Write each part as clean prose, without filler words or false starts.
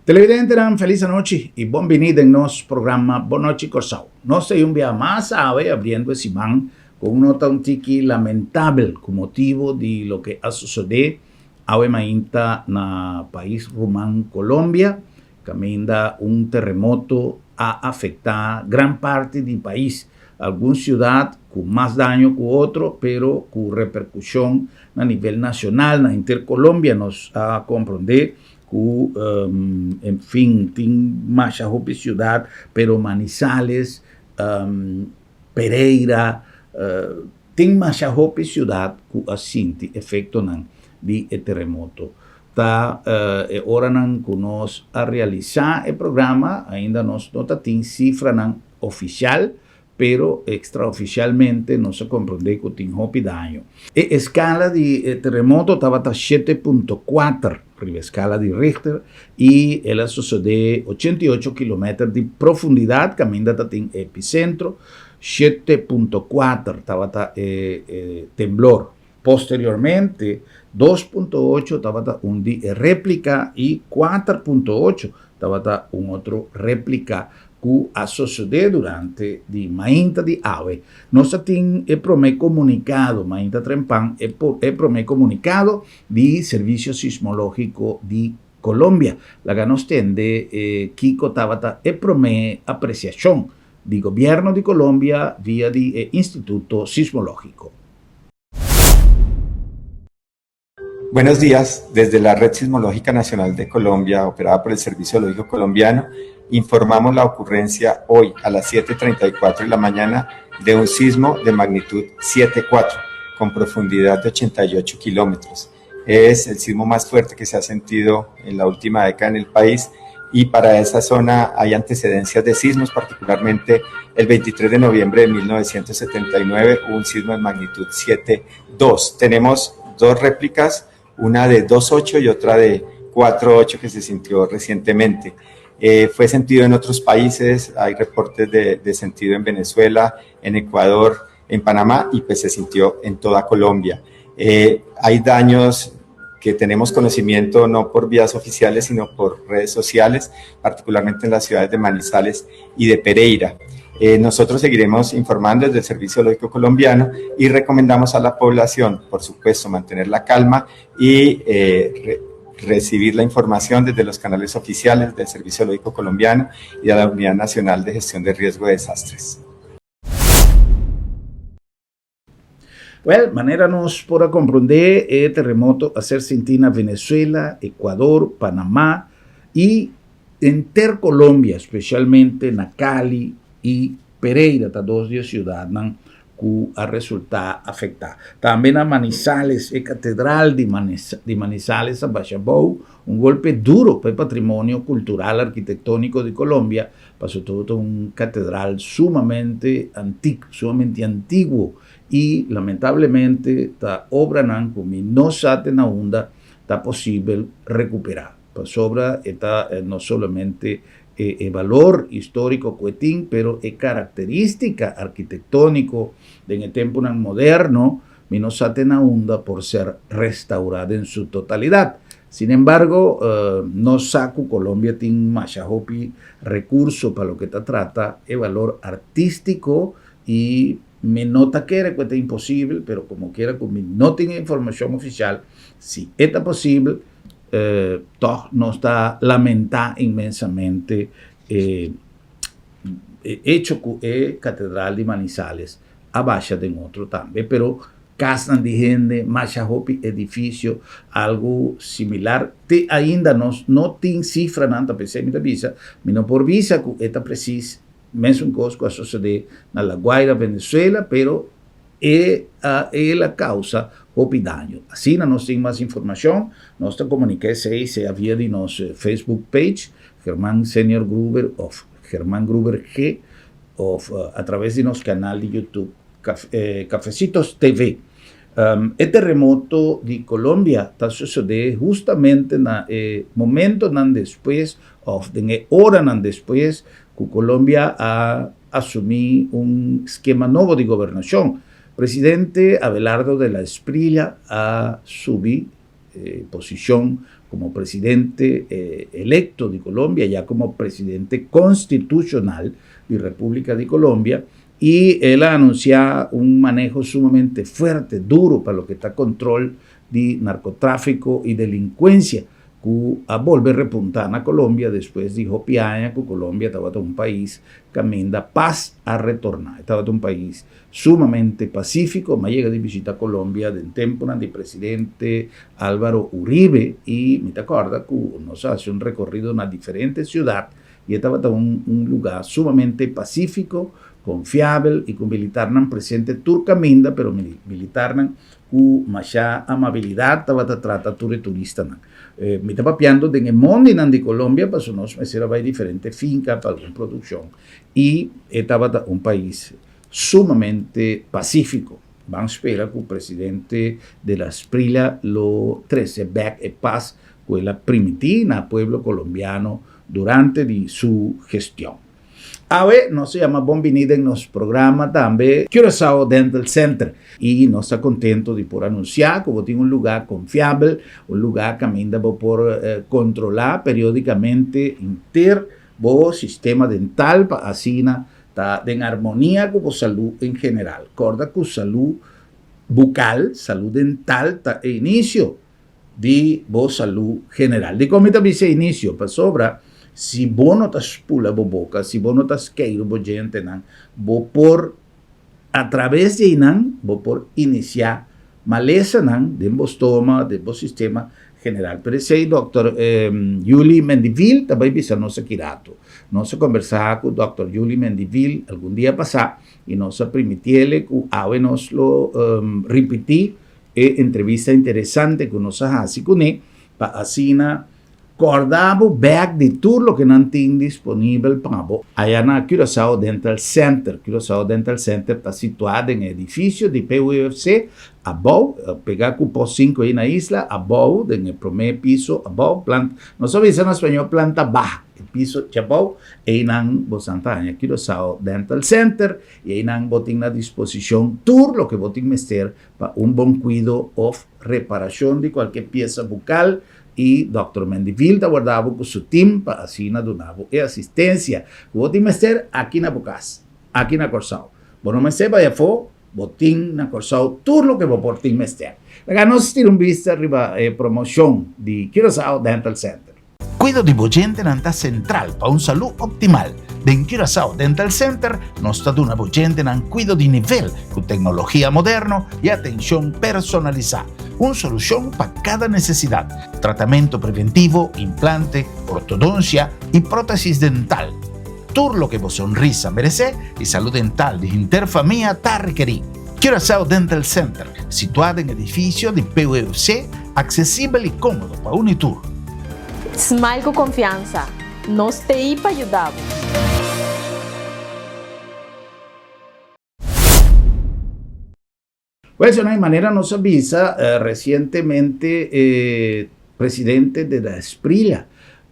Televidentenan felis anochi y bon bini den nos programa Bon Nochi Corsou. Nos ta un bia mas awe abriendo e siman cu un nota un tiki lamentabel cu motibo di loke a sucede awe mainta na pais ruman Colombia caminda un terremoto a afecta gran parti di pais. Algun ciudad cu mas daño cu otro pero cu repercusion na nivel nacional na henter Colombia nos a comprende Ku, en fin, tin masha hopi siudat, pero Manizales, Pereira, tin masha hopi siudat ku a sinti efektonan di e teremoto. Ta e oranan ku nos a realisá e programa, ainda nos no ta tin sifranan ofisial, Pero extraoficialmente nos a comprende cu tin hopi daño. E escala di e terremoto tabata 7.4 riba escala di Richter y el a sucede 88 kilometer di profundidad caminda ta tin e epicentro. 7.4 tabata e temblor. Posteriormente 2.8 tabata un di e replica y 4.8 tabata un otro replica ku a sosodé durante di mainta di awe. Nos a tin e promé komunikado, mainta trempan, e e promé komunikado di Servisio Sismológiko di Colombia. Laga nos tende e kiko tabata e promé apresiashon di gobièrnu di Colombia via di e Instituto Sismológiko. Buenos días, desde la Red Sismológica Nacional de Colombia, operada por el Servicio Geológico Colombiano, informamos la ocurrencia hoy a las 7:34 de la mañana de un sismo de magnitud 7.4 con profundidad de 88 kilómetros. Es el sismo más fuerte que se ha sentido en la última década en el país y para esa zona hay antecedencias de sismos, particularmente el 23 de noviembre de 1979 hubo un sismo de magnitud 7.2. Tenemos dos réplicas, una de 2.8 y otra de 4.8 que se sintió recientemente. Fue sentido en otros países, hay reportes de sentido en Venezuela, en Ecuador, en Panamá y pues se sintió en toda Colombia. Hay daños que tenemos conocimiento no por vías oficiales, sino por redes sociales, particularmente en las ciudades de Manizales y de Pereira. Nosotros seguiremos informando desde el Servicio Geológico Colombiano y recomendamos a la población, por supuesto, mantener la calma y recibir la información desde los canales oficiales del Servicio Geológico Colombiano y de la Unidad Nacional de Gestión de Riesgo de Desastres. Well, manera nos por a comprende, e terremoto a ser sinti na Venezuela, Ecuador, Panamá y henter Colombia, specialmente na Cali y Pereira ta dos di e ciudadnan cu a resulta afecta. Tambe na Manizales, e catedral di Manizales a basha bou, un golpe duro pa e patrimonio cultural arquitectonico di Colombia, pasobra tabata un catedral sumamente antic, sumamente antiguo y lamentablemente ta obranan cu mi no sa te na unda ta posibel recupera, pasobra e ta no solamente e balor historico cu e tin, pero e caracteristica arquitectonico den e temponan moderno mi no sa te na unda por ser restaura den su totalidad. Sin embargo, nos sa cu Colombia tin masha hopi recurso pa loke ta trata e balor artistico y mi no ta kere cu e ta imposibel, pero como kiera cu mi no tin e informacion oficial, si e ta posibel, Tòg nos ta lamentá inmensamente e echo ku e Katedral di Manizales a basha den otro tambe, pero kasnan di hende, masha hopi edifisio, algu similar. Te ainda nos no tin sifranan, ta p'esei mi ta bisa, mi no por bisa ku e ta presis mesun kos ku a sosodé na La Guaira, Venezuela, pero E a el a causa hopi daño. Asina nos tin mas informacion, nos ta comunica esey sea via di nos Facebook page, German Senior Gruber of German Gruber G, of a traves di nos canal di YouTube Cafecitos TV. E terremoto di Colombia ta sucede hustamente na e momentonan despues of den e oranan despues cu Colombia a asumí un skema nobo di gobernashon. Presidente Abelardo de la Espriella a subi e posishon komo presidente elekto di Colombia, ya komo presidente konstitushonal di Repúblika di Colombia, i el a anunsiá un maneho sumamente fuerte, duro pa loke ta kontrol di narkotráfiko i delinkuensia ku a bolbe repuntá na Colombia despues di hopi aña ku Colombia tabata un pais kaminda pas a retorná. E tabata un pais sumamente pasífiko. Mi a yega di bishita Colombia den tempunan di presidente Álvaro Uribe i mi ta kòrda ku nos a hasi un rekorrido na diferente siudat i e tabata un un lugá sumamente pasífiko, konfiabel i ku militarnan presente tur kaminda, pero militarnan Ku masha amabilidat tabata trata tur e turistanan. Mi ta papiando den e mondinan di Colombia pasobra nos mester a bai diferente finka pa algun produkshon i e tabata un pais sumamente pasífiko. Ban spera ku presidente de la Asprilla lo trese bèk e pas ku el a primití na pueblo kolombiano durante di su gestion. Awe nos ta yama bon bini den nos programa tambe Curaçao Dental Center y nos ta contento di por anuncia cu bo tin un lugar confiabel, un lugar caminda bo por controla periodicamente henter bo sistema dental pa asina ta den armonia cu bo salud en general. Corda cu salud bucal, salud dental ta e inicio di bo salú general. Dikon mi ta bisa e inisio? Pasobra si bo no ta spula bo boka, si bo no ta skeiru bo djentenan, bo por atraves di einan bo por inisiá malesanan den bo stoma, den bo sistema general. Pero esei dòkter Yuli Mendivil ta bai bisa nos aki rato. Nos a kombersá ku dòkter Yuli Mendivil algun dia pasá i nos a primitiele ku awe nos lo ripití E entrevista interesante ku nos a hasi kuné pa asina kòrda bo bèk di tur loke nan tin disponibel pa bo aya na Curaçao Dental Center. Curaçao Dental Center ta situá den e edifisio di PUFC abou, pegá ku Pos Sinku ei na Isla, abou den e promé piso abou, plant, nos a bisa na spañó planta baha, e piso djabou, einan bo san ta haña Curaçao Dental Center i einan bo tin na disposishon tur loke bo tin mester pa un bon kuido òf reparashon di kualke piesa bukal i Dòkter Mendivil ta warda bo ku su tim pa asina duna bo e asistensia ku bo tin mester aki na bo kas, aki na Kòrsou. Bo no mester bai afó, bo tin na Kòrsou tur loke bo por tin mester. Laga nos tira un bista riba e promoshon di Curaçao Dental Center. Kuido di bo djentenan ta sentral pa un salú optimal. Den Curaçao Dental Center nos ta duna bo djentenan kuido di nivel ku teknologia moderno i atenshon personalisá. Un solushon pa kada nesesidat, tratamentu preventivo, implante, ortodonsia i prótesis dental. Tur loke bo sonrisa meresé i salú dental di henter famia ta rekerí. Curaçao Dental Center, situá den edifisio di PUC, aksesibel i kómodo pa un i tur. Smile ku konfiansa, nos t'ei pa yuda bo! Pues e manera nos a bisa resientemente e presidente de la Esprilla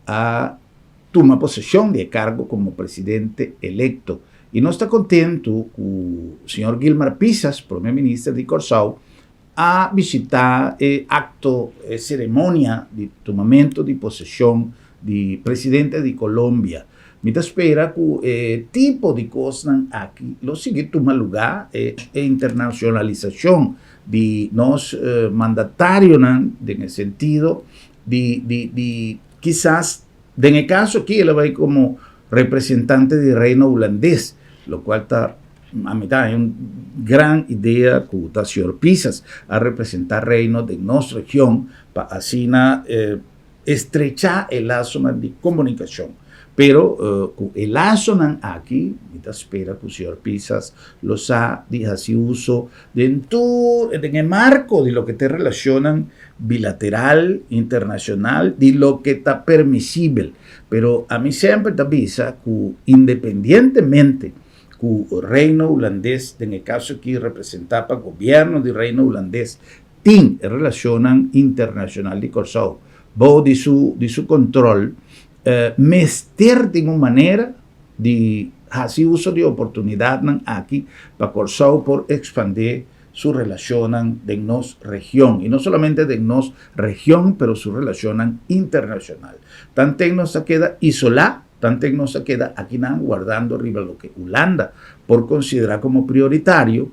a tuma poseshon di e kargo komo presidente elekto i nos ta kontentu ku señor Gilmar Pisas, prome minister di Kòrsou, a bishitá e akto, e seremonia di tumamentu di poseshon di presidente di Colombia. Mi ta spera ku e tipo di kosnan aki lo sigui tuma lugá, e internashonalisashon di nos mandatarionan den e sentido di di di kisas den e kaso aki el a bai komo representante di Reino Hulandes, lokual ta a mi ta haña un gran idea ku ta señor Pisas a representá Reino den nos region pa asina estrechá e lasonan di komunikashon. Pero ku e lasonan aki mi ta spera ku señor Pisas lo sa di hasi uso den tur den e marko di loke ta e relashonnan bilateral, internashonal, di loke ta permisibel. Pero ami semper ta bisa ku independientemente ku Reino Hulandes, den e kaso aki representá pa gobièrnu di Reino Hulandes, tin e relashonnan internashonal di Kòrsou bou di su di su kontròl, mester tin un manera di hasi uso di oportunidatnan aki pa Kòrsou por ekspandé. su relashonnan den nos region, i no solamente den nos region pero su relashonnan internashonal. Tanten nos ta keda isolá, tanten nos ta keda akinan wardando riba loke Hulanda por konsiderá komo prioritario,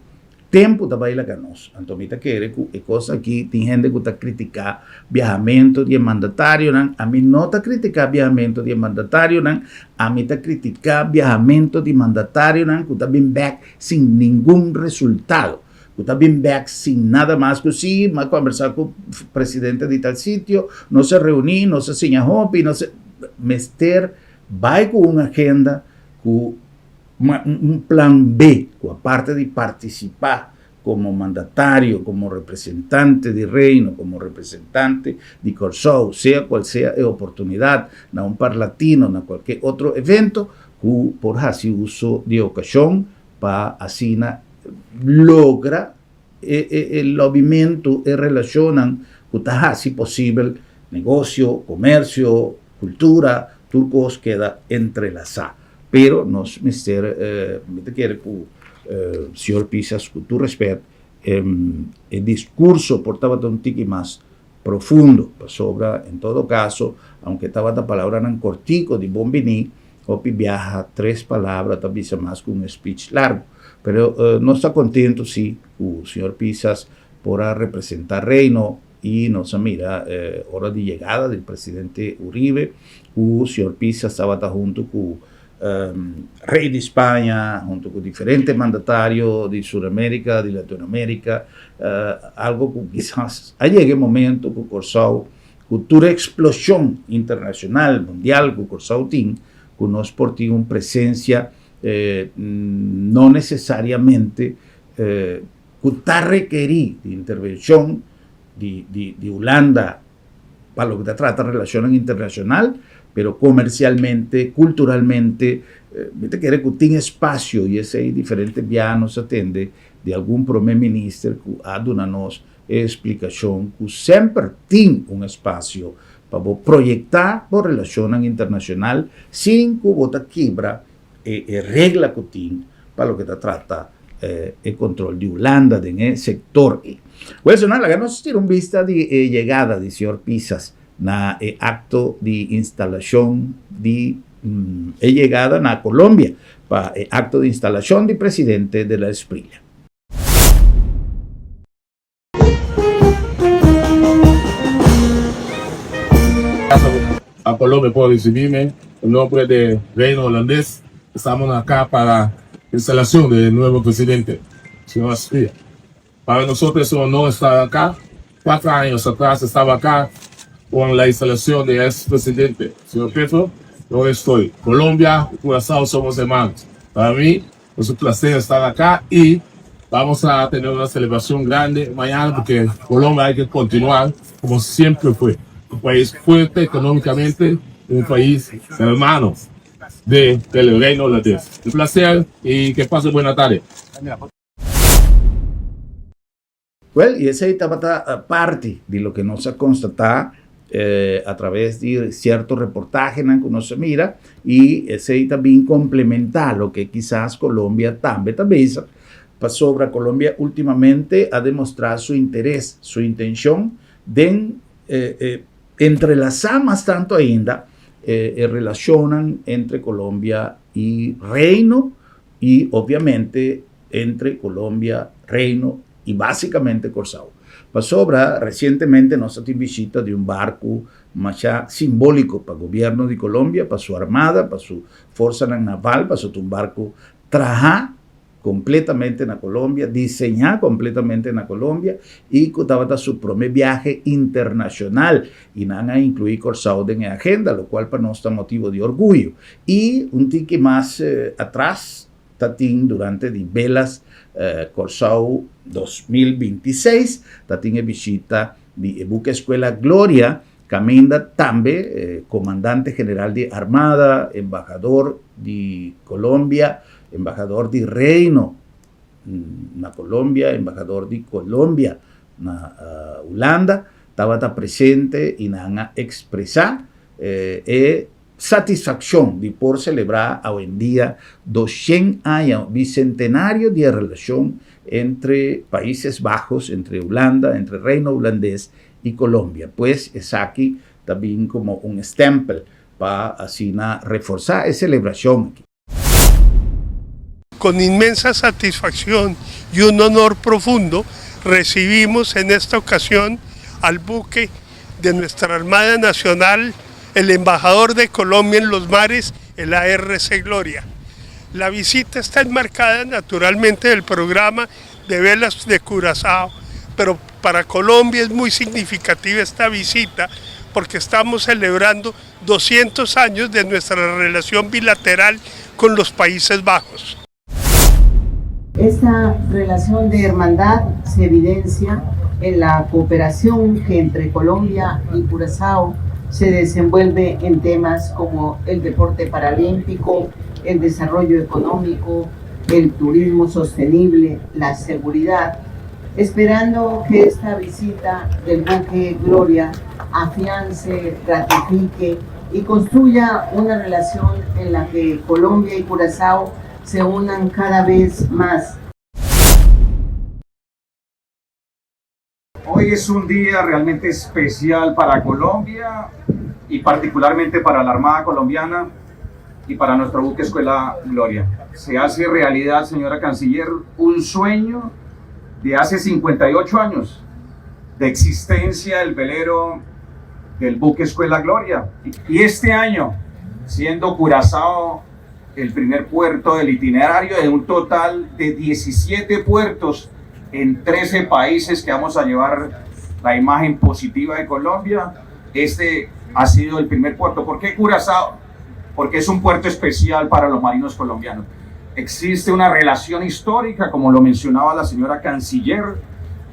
Tempu ta bai laga nos. Anto mi ta kere ku e kos aki tin hende ku ta kritiká biahamentu di e mandatarionan. Ami no ta kritiká biahamentu di e mandatarionan. Ami ta kritiká biahamentu di mandatarionan ku ta bin bèk sin ningun resultado. Ku ta bin bèk sin nada mas ku si mi a kòmbersá ku presidente di tal sitio, nos a reuní, nos a siña hopi, nos a. Mester bai ku un agenda ku. Ma un plan B, ku aparte di partisipá komo mandatario, komo representante di Reino, komo representante di Kòrsou, sea kual sea e oportunidat, na un Parlatino, na kualke otro evento, ku por hasi uso di e okashon pa asina logra e lobimentu, e relashonnan ku ta hasi posibel negosio, komersio, kultura, tur kos keda entrelasá. Pero nos mester, mi ta kere ku señor Pisas, ku tur respet, e diskurso por tabata un tiki mas profundo, pasobra en todo kaso, aunke tabata palabranan kortiko di bon biní, hopi biaha tres palabra ta bisa mas ku un speech largu. Pero nos ta kontentu si ku señor Pisas por a representá Reino i nos a mira ora di yegada di presidente Uribe ku señor Pisas tabata huntu ku Rey di Spaña, huntu ku diferente mandatario di Suramérika, di Latinoamérika, algo ku kisas a yega e momento ku Kòrsou, ku tur e eksploshon internashonal, mundial ku Kòrsou tin, ku nos por tin un presensia no nesesariamente ku ta rekerí di intervenshon di Hulanda pa loke ta trata relashonnan internashonal, pero komersialmente, kulturalmente, mi ta kere ku tin espasio i esei diferente bia nos a tende di algun prome minister ku a duna nos e esplikashon ku semper tin un espasio pa bo proyektá bo relashonnan internashonal sin ku bo ta kibra e regla ku tin pa loke ta trata e control di Hulanda den e sector ei. Wilson, laga nos tira un bista di e yegada di señor Pisas na e acto di instalacion di e yegada na Colombia pa e acto di instalacion di presidente de la Espriella. A Colombia por recibirme en nombre de Reino Holandés. Estamos acá para instalación del nuevo presidente, señor Asprilla. Para nosotros es un honor estar acá. 4 años atrás estaba acá con la instalación del ex presidente, señor Petro. Ahora estoy. Colombia y Curazao somos hermanos. Para mí es un placer estar acá y vamos a tener una celebración grande mañana porque Colombia hay que continuar como siempre fue. Un país fuerte económicamente, un país hermano de, del Reino Holandés. Un placer y que pase buena tarde. Wel, i esei tabata parti di loke nos a konstatá a traves di sierto reportahenan ku nos a mira, i esei ta bin komplementá loke kisas Colombia tambe ta bisa, pasobra Colombia últimamente a demostrá su interes, su intenshon den entrelasá mas tantu ainda e relashonnan entre Colombia i Reino i obviamente entre Colombia, Reino i básicamente Kòrsou. Pasobra resientemente nos a tin bishita di un barku masha simbóliko pa gobièrnu di Colombia, pa su armada, pa su forsanan naval, pasobra ta un barku trahá kompletamente na Colombia, diseñá kompletamente na Colombia i ku tabata su promé biahe internashonal i nan a inkluí Kòrsou den e agenda, lokual pa nos ta motibu di orguyo. I un tiki mas atras ta tin durante di Belas Kòrsou 2026 ta tin e bishita di e buke Escuela Gloria kaminda tambe Komandante General di Armada, Embahador di Colombia, Embahador di Reino na Colombia, Embahador di Colombia na Hulanda tabata presente i nan a ekspresá e Satisfakshon di por selebrá awendia 200 aña bisentenario di e relashon entre Países Bajos, entre Hulanda, entre Reino Hulandes i Colombia. Pues esaki ta bin komo un stèmpel pa asina reforsá e selebrashon aki. Con inmensa satisfacción y un honor profundo recibimos en esta ocasión al buque de nuestra Armada Nacional, el embajador de Colombia en los mares, el ARC Gloria. La visita está enmarcada naturalmente del programa de velas de Curazao, pero para Colombia es muy significativa esta visita porque estamos celebrando 200 años de nuestra relación bilateral con los Países Bajos. Esta relación de hermandad se evidencia en la cooperación que entre Colombia y Curazao se desenvuelve en temas como el deporte paralímpico, el desarrollo económico, el turismo sostenible, la seguridad, esperando que esta visita del buque Gloria afiance, ratifique y construya una relación en la que Colombia y Curazao se unan cada vez más. Hoy es un día realmente especial para Colombia y particularmente para la Armada Colombiana y para nuestro buque Escuela Gloria. Se hace realidad, señora Canciller, un sueño de hace 58 años de existencia del velero del buque Escuela Gloria. Y este año, siendo Curazao el primer puerto del itinerario de un total de 17 puertos en 13 países que vamos a llevar la imagen positiva de Colombia, este ha sido el primer puerto. ¿Por qué Curazao? Porque es un puerto especial para los marinos colombianos. Existe una relación histórica, como lo mencionaba la señora canciller,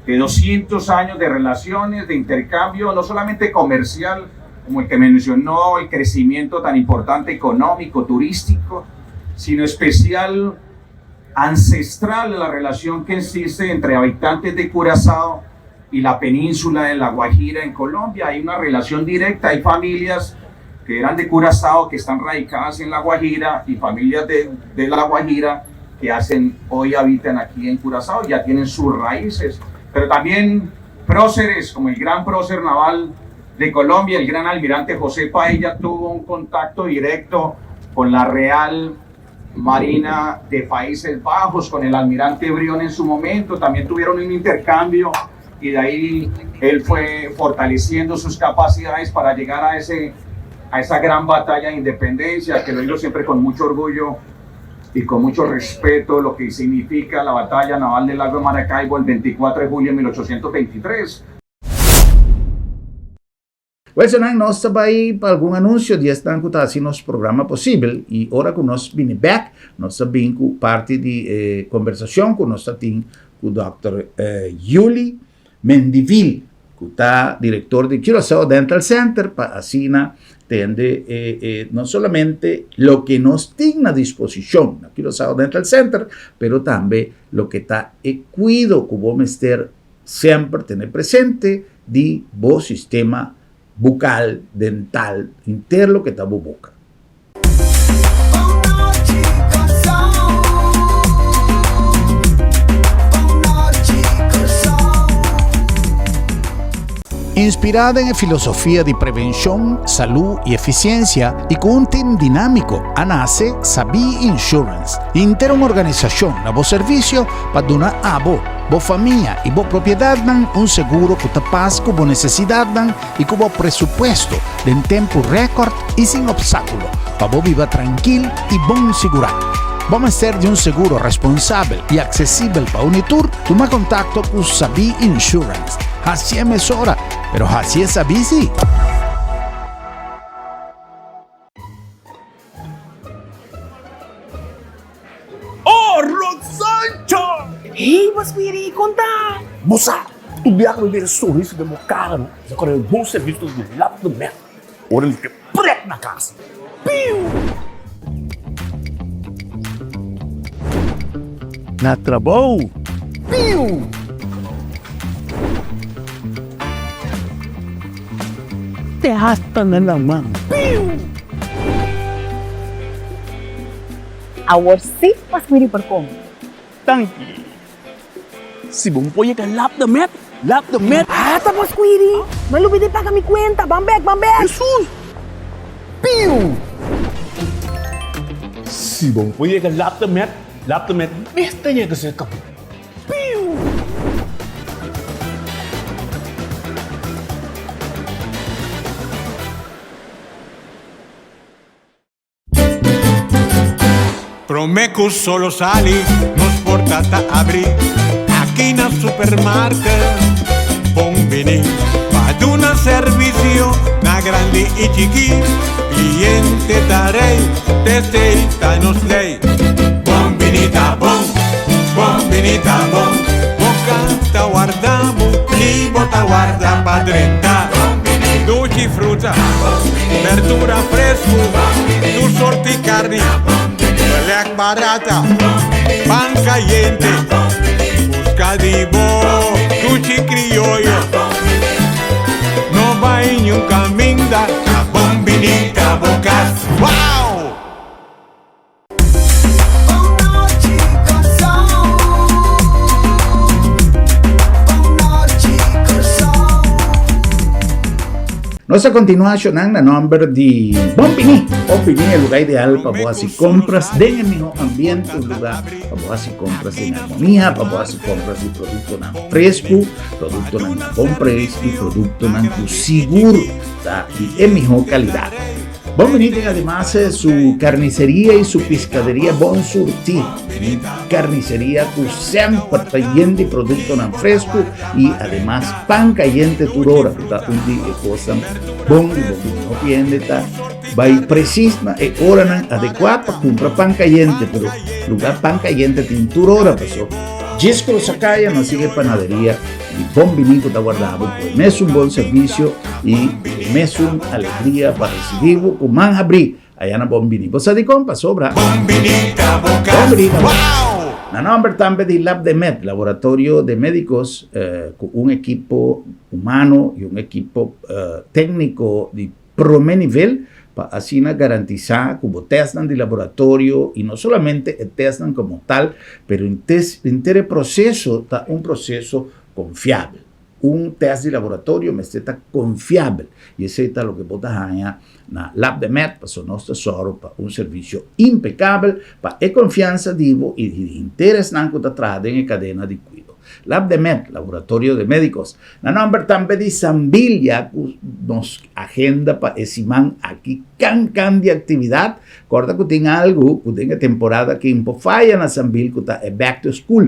de 200 años de relaciones, de intercambio, no solamente comercial, como el que mencionó, el crecimiento tan importante económico, turístico, sino especial, ancestral, la relación que existe entre habitantes de Curazao y la península de La Guajira en Colombia. Hay una relación directa, hay familias que eran de Curazao, que están radicadas en La Guajira, y familias de, de La Guajira que hacen, hoy habitan aquí en Curazao, ya tienen sus raíces. Pero también próceres, como el gran prócer naval de Colombia, el gran almirante José Paella, tuvo un contacto directo con la Real Marina de Países Bajos, con el almirante Brión en su momento, también tuvieron un intercambio y de ahí él fue fortaleciendo sus capacidades para llegar a, ese, a esa gran batalla de independencia, que lo digo siempre con mucho orgullo y con mucho respeto, lo que significa la batalla naval del lago de Maracaibo el 24 de julio de 1823. Welsenan, nos ta bai pa algun anuncio di esnan cu ta haci nos programa posibel y ora cu nos bini bek nos ta bin cu parti di e conversacion cu nos ta tin cu Dòkter Yuli Mendivil cu ta director di Curaçao Dental Center pa asina tende e e no solamente loke nos tin na disposicion na Curaçao Dental Center pero tambe loke ta e cuido cu bo mester Semper tene presente di bo sistema bucal, dental, henter loke ta bo boca. Inspirá den e filosofia di prevenshon, salú i efisiensia i ku un tim dinámiko a nase Sabí Insurance, henter un organisashon na bo servisio pa duna abo, bo famia i bo propiedatnan un seguro ku ta pas ku bo nesesidatnan i ku bo presupuesto den tempu rèkòrt i sin opstákulo pa bo biba trankil i bon sigurá. Bo mester di un seguro responsabel i aksesibel pa uni tur? Tuma kontakto ku Sabí Insurance. Hasié mesora, pero hasié sabí sí! Oh, Rosancho! Hey, Basmiri, kon ta? Bo sa, tur biaha mi mira sonrisa den bo kara, no? Sa kore bon servicio ta di lap di mèt. Ora mi ke prèt na kas. Piu! Na trabou. Piu! Te hasta na laman. Piu! Awor sí mas miri por kon. Danki. Si bo por yega lap de met, lap de met. Ata bo Squiri, m'a lubida di paga mi cuenta, ban bek, ban bek. Hesus! Piu! Si bo por yega lap de met, lap de met mester yega serka bo. Piu! Prome cu solo sali, nos porta ta abri aki na Supermarket. Bon bini pa duna servicio na grandi y chiki. Cliente ta rey, t'esey ta nos ley. Bon bini ta bon, bon bini ta bon. Bo cas ta warda bo y bo ta warda pa drenta. Duchi fruta, berdura fresku, tur sorti karni, belèk barata, pan kayente, buska di bo duchi krioyo. No bai niun kaminda, ta bon bini ta bo kas. Wow! Nos a continua shonan na nomber di Bon Bini. Bon Bini e lugar ideal pa bo haci compras den e miho ambiente, un lugar pa bo haci compras den armonia, pa bo haci compras di productonan fresco, productonan na bon prijs y productonan cu sigur ta di e miho calidad. Bon Bini tin ademas su carniceria y su piscaderia bon surti. Un carniceria cu semper ta yen di productonan fresco y ademas pan cayente tur ora cu ta un di e cosnan bon di Bon Bini. Hopi hende ta bay precies na e oranan adecua pa cumpra pan cayente, pero lugar pan cayente tin tur ora paso djis cruza caya no sigue panaderia. Di bon bini ku ta warda bo ku e mesun bon servisio i ku e mesun alegria pa risibí bo ku man habrí aya na Bon Bini. Bo sa dikon? Pasobra Bon Bini ta bo kas. Na nòmber tambe di Labdemed, Laboratorio de Médicos, ku un ekipo humano i un ekipo tékniko di promé nivel pa asina garantisá ku bo tèstnan di laboratorio i no solamente e tèstnan komo tal, pero henter e proseso ta un proseso konfiabel. Un tèst di laboratorio mester ta konfiabel i esei ta loke bo ta haña na Labdemed pasobra nos ta sòru pa un servisio impekabel pa e konfiansa di bo i di henter esnan ku ta traha den e kadena di kuido. Labdemed, Laboratorio de Médicos, Na nòmber tambe di Sambilia ku nos agenda pa e siman aki kan kan di aktividat. Kòrda ku tin algu ku den e temporada aki un por faya na Sambil ku ta e back to school.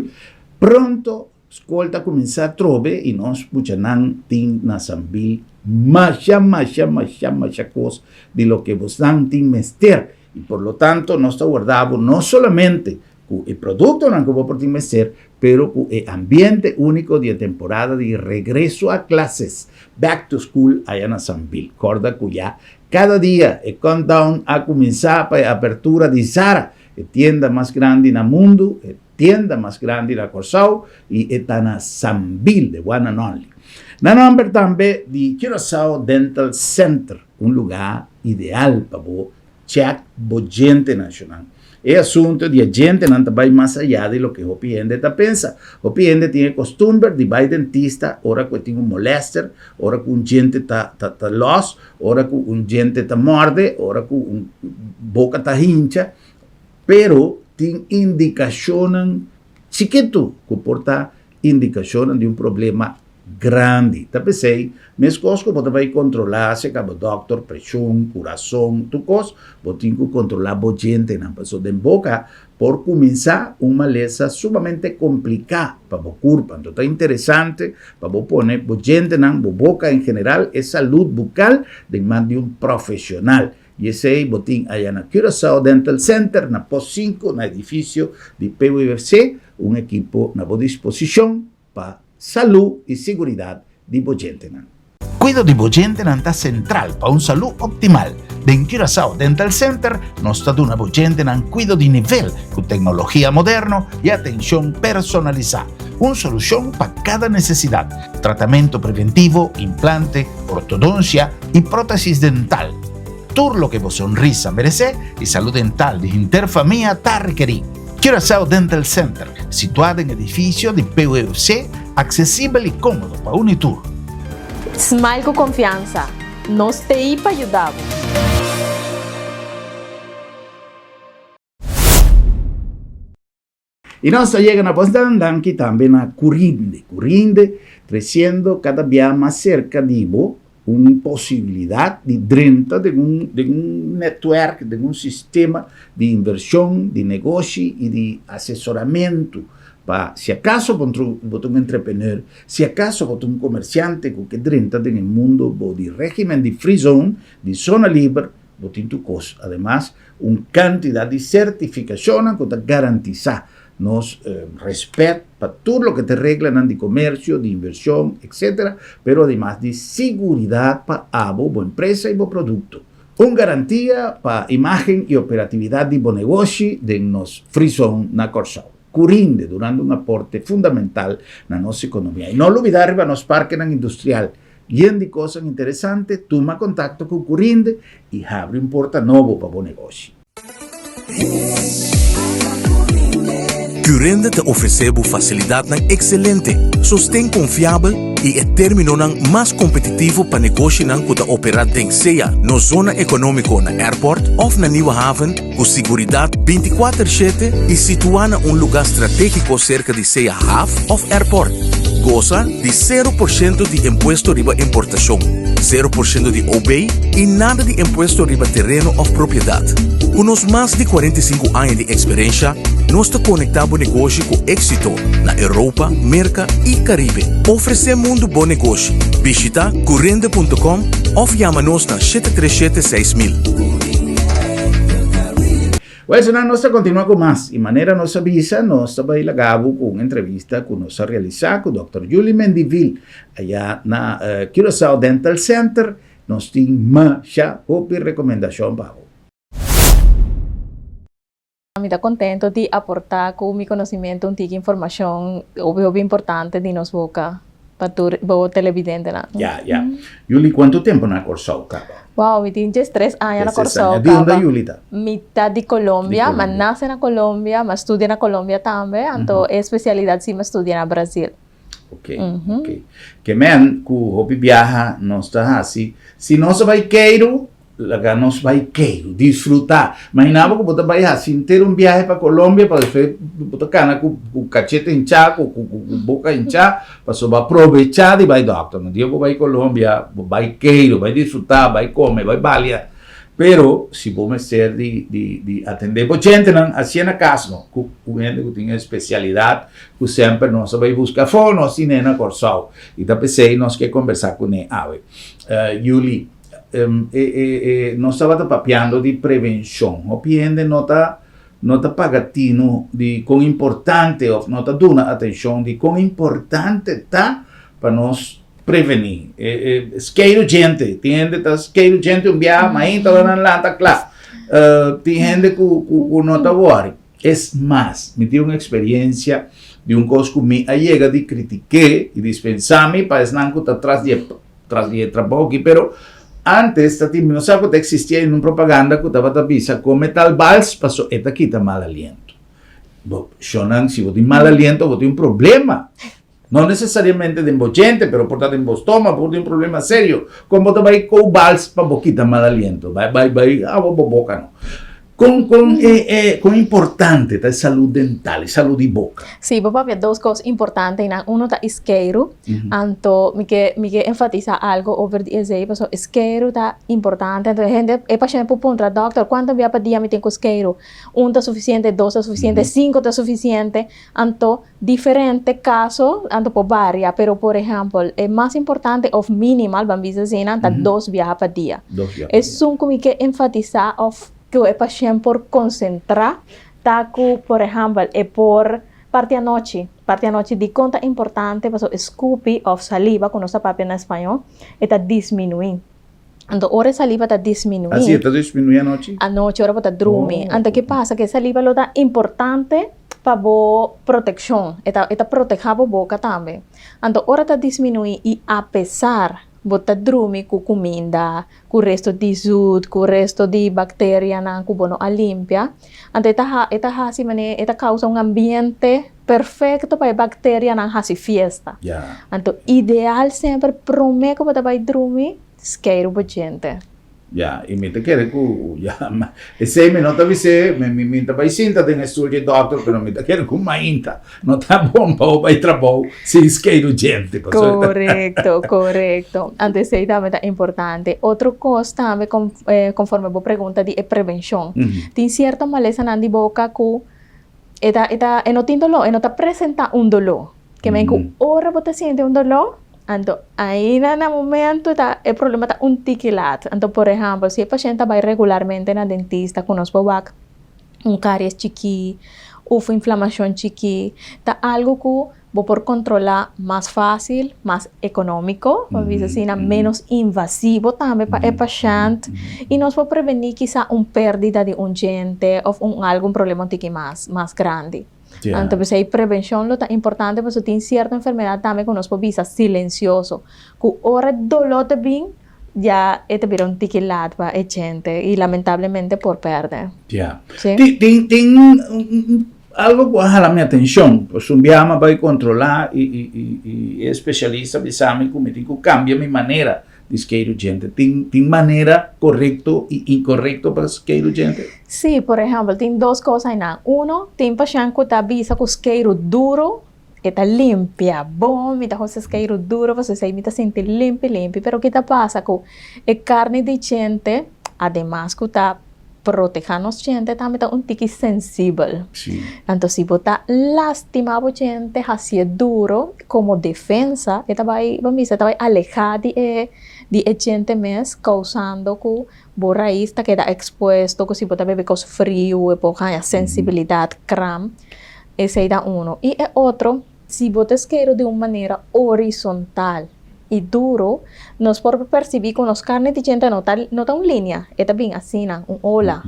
Pronto skol ta kuminsá atrobe i nos muchanan tin na Sambil masha masha masha masha kos di loke bosnan tin mester i por lo tanto nos ta warda bo no solamente ku e produktonan ku bo por tin mester, pero ku e ambiente úniko di e temporada di regreso a klases, back to school, aya na Sambil. Kòrda ku ya kada dia e countdown a kuminsá pa e apertura di Zara, e tienda mas grandi na mundu, e tienda mas grandi na Kòrsou i e ta na Sambil, the one and only. Na nòmber tambe di Curaçao Dental Center, un lugá ideal pa bo Check bo djentenan, shunan. E asunto di e djentenan ta bai mas ayá di loke hopi hende ta pensa. Hopi hende tin e kostumber di bai dentista ora ku e tin un molèster, ora ku un djente ta ta ta lòs, ora ku un djente ta mòrde, ora ku un boka ta hincha. Pero tin indikashonnan chikitu ku por ta indikashonnan di un problema grandi. Ta p'esei, meskos ku bo ta bai kontrolá serka bo dòkter preshon, kurason, tur kos, bo tin ku kontrolá bo djentenan, pasobra den boka por kuminsá un malesa sumamente kompliká pa bo kurpa. Anto ta interesante pa bo pone bo djentenan, bo boka en general, e salud bukal den man di un profeshonal. I esei bo tin aya na Curaçao Dental Center na Post 5 na edifisio di PWC, un ekipo na bo disposishon pa salú i siguridat di bo djentenan. Kuido di bo djentenan ta sentral pa un salú optimal. Den Curaçao Dental Center nos ta duna bo djentenan kuido di nivel ku teknologia moderno i atenshon personalisá. Un solushon pa kada nesesidat, tratamentu preventivo, implante, ortodonsia i prótesis dental. Tur loke bo sonrisa meresé i salú dental di henter famia ta rekerí. Curaçao Dental Center, situá den edifisio di PWC, aksesibel i kómodo pa un i tur. Smile ku konfiansa, nos t'ei pa yuda bo! I nos ta yega na bosnan danki tambe na Curinde. Curinde tresiendo kada bia mas serka di bo un posibilidat di drenta den un den un netwerk, den un sistema di invershon, di negoshi i di asesoramentu pa si akaso bo bo ta un entrepreneur, si akaso bo ta un komersiante ku ke drenta den e mundo bo di regimen di free zone, di zona liber, Bo tin tur kos. Ademas, un kantidat di sertifikashonnan ku ta garantisá nos rèspèt pa tur loke ta e reglanan di komersio, di invershon, etsetera, pero ademas di siguridat pa abo, bo empresa i bo produkto. Un garantia pa imágen i operatividat di bo negoshi den nos Free Zone na Kòrsou. Ku rinde durante un aporte fundamental na nos ekonomia. I no lubidá riba nos parkenan industrial Yen di kosnan interesante, tuma kontakto ku Curinde i habri un porta nobo pa bo negoshi. Curinde ta ofresé bo fasilidatnan ekselente, sosten konfiabel i e términonan mas kompetitivo pa negoshinan ku ta operá den sea nos zona ekonómiko na Airport òf na Nieuwe Haven ku siguridat bintikuater shete i situá na un lugá stratégiko serka di sea haf òf airport. Gosa di sero por shento di impuesto riba importashon, sero por shento di OB i nada di impuesto riba tereno òf propiedat. Ku nos mas di 45 aña di eksperensha, nos ta konektá bo negoshi ku éksito na Europa, Merka i Karibe. Ofresé mundu bo negoshi. Bishita curende punto com òf yama nos na 737 6000. Well, esnan nos ta continua cu mas. Y manera nos a bisa, nos ta bay laga bo cu un entrevista cu nos a realisa cu Dòkter Julie Mendivil aya na Curaçao Dental Center. Nos tin masha hopi recomendacion pa bo. Mi ta contento di aporta cu mi conocimento un tiki informacion hopi hopi importante di nos boca. Pa tur bo televidentenan. Ya, ya. Yuli, kuantu tempu na Kòrsou kaba? Wow, mi tin diestres aña na Kòrsou kaba. Di unda Yuli ta? Mi ta di Colombia, mi a nase na Colombia, mi a studia na Colombia tambe, anto e spesialidat si mi a studia na Brazil. Ok, ok. Ke men ku hopi biaha nos ta hasi, si nos a bai keiru, Laga nos bai keiru, disfrutá. Imaginá bo ku bo ta bai hasi henter un biahe pa Colombia pa despues bo ta kana ku kachete hinchá, ku boka hinchá, pasobra bo a probechá di bai dòkter. Un dia bo bai Colombia, bo bai keiru, bai disfrutá, bai kome, bai balia. Pero si bo mester di di atendé bo djentenan, hasié na kas no, ku hende ku tin e spesialidat ku semper nos a bai buska afó, nos tin'é na Kòrsou. I ta p'esei nos ke kombersá kuné awe. Yuli. Nos tabata papiando di prevencion. Hopi hende no ta no ta paga tino di con importante of no ta duna atencion di con importante ta pa nos preveni. Skeiru djente. Tin hende ta skeiru djente un biaha mainta ora nan lanta kla. Tin hende ku ku no ta wori. Es mas, mi tin un experiencia di un cos cu mi a yega di critique y dispensa mi pa esnan cu ta tras di e tras di e trabou aki, pero antes ta tin, mi no sa cu ta existia un propaganda cu tabata bisa come tal bals paso e ta kita mal aliento. Bo, shonnan, si bo tin mal aliento bo tin un problema. No necesariamente den bo djente, pero por ta den bo stoma, por tin un problema serio. Con bo ta bay kou bals pa bo kita mal aliento? Bay, bay, bay awa bo boca no. Con, con e, e, con importante ta e salud dental, e salud di boca? Sí, bo papia dos cos importante einan. Uno ta iskeiru, anto mi ke, mi ke enfatisa algo over di esei, pasobra iskeiru ta importante. Anto e hende, e pashent por puntra, Dokter, cuanto bia pa dia mi tin cu skeiru? Un ta suficiente, dos ta suficiente, cinco ta suficiente? Anto Diferente caso anto por varia, pero por ehempel e mas importante of minimal ban bisa asina ta dos biaha pa dia. Esun cu mi ke enfatisa of cu e pashent por concentra ta cu por ehempel e por parti anochi, parti anochi dicon ta importante pasobra e scupi of saliva cu nos ta papia na spañol e ta disminui. Anto ora e saliva ta disminui. Asi e ta disminui anochi? Anochi ora bo ta drumi. Anto ke pasa? Ke saliva lo ta importante pa bo protekshon. E ta e ta proteha bo boka tambe. Anto ora ta disminui i apesar. Bo ta drumi ku kuminda, ku resto di zut, ku resto di bakterianan ku bo no a limpia. Anto e ta e ta hasi manera e ta kousa un ambiente perfekto pa e bakterianan hasi fiesta. Anto ideal semper promé ku bo ta bai drumi, skeiru bo djente. Ya, i mi ta kere ku, ya, esei mi no ta bis'é, mi, mi, mi ta bai sinta den e stul dje dòkter, pero mi ta kere ku mainta no ta bon pa bo bai trabou sin skeiru djente, pasobra. Korekto, korekto. Anto esei tambe ta importante. Otro kos tambe kon, konforme bo pregunta di e prevenshon. Tin sierto malesanan di boka ku e ta, e ta, e no tin doló, e no ta presentá un doló. Ke men ku ora bo ta sinti un doló, anto ainda na momento ta e problema ta un tiki lat. Anto por ehèmpel si e pashènt ta bai regularmente na dentista ku nos por wak un karies chikí òf inflamashon chikí, ta algu ku bo por kontrolá mas fásil, mas ekonómiko, pa bisa asina, ménos invasivo tambe pa e pashènt i nos por prevení kisa un pèrdida di un djente òf un algun problema un tiki mas mas grandi. Anto p'esei prevenshon lo ta importante pasobra tin sierto enfermedat tambe ku nos por bisa silensioso, ku ora e doló ta bin ya e ta bira un tiki lat pa e djente i lamentablemente por pèrdè. Ya. Tin tin tin algo ku a hala mi atenshon, pasobra un biaha mi a bai kontrolá i i i e spesialista a bisa mi ku mi tin ku kambia mi manera di skeiru djente. Tin tin manera korekto i inkorekto pa skeiru djente? Sí, por ehèmpel, tin dos kos einan. Uno, tin pashènt ku ta bisa ku skeiru duru e ta limpia bon, mi ta gusta skeiru duru pasobra esei mi ta sinti limpi limpi. Pero ki ta pasa ku e karni di djente, ademas ku ta protehá nos djente, tambe ta un tiki sensibel. Anto si bo ta lastimá bo djente, hasié duru komo defensa, e ta bai, bo bisa, e ta bai alehá di e di e djente mes, kousando ku bo rais ta keda ekspuesto, ku si bo ta bebe kos friu e por haña sensibilidat, kram. Esei ta unu. I e otro, si bo ta skeru di un manera horizontal i duru, nos por persibí ku nos karni di djente no ta no ta un linia, e ta bin asina, un ola.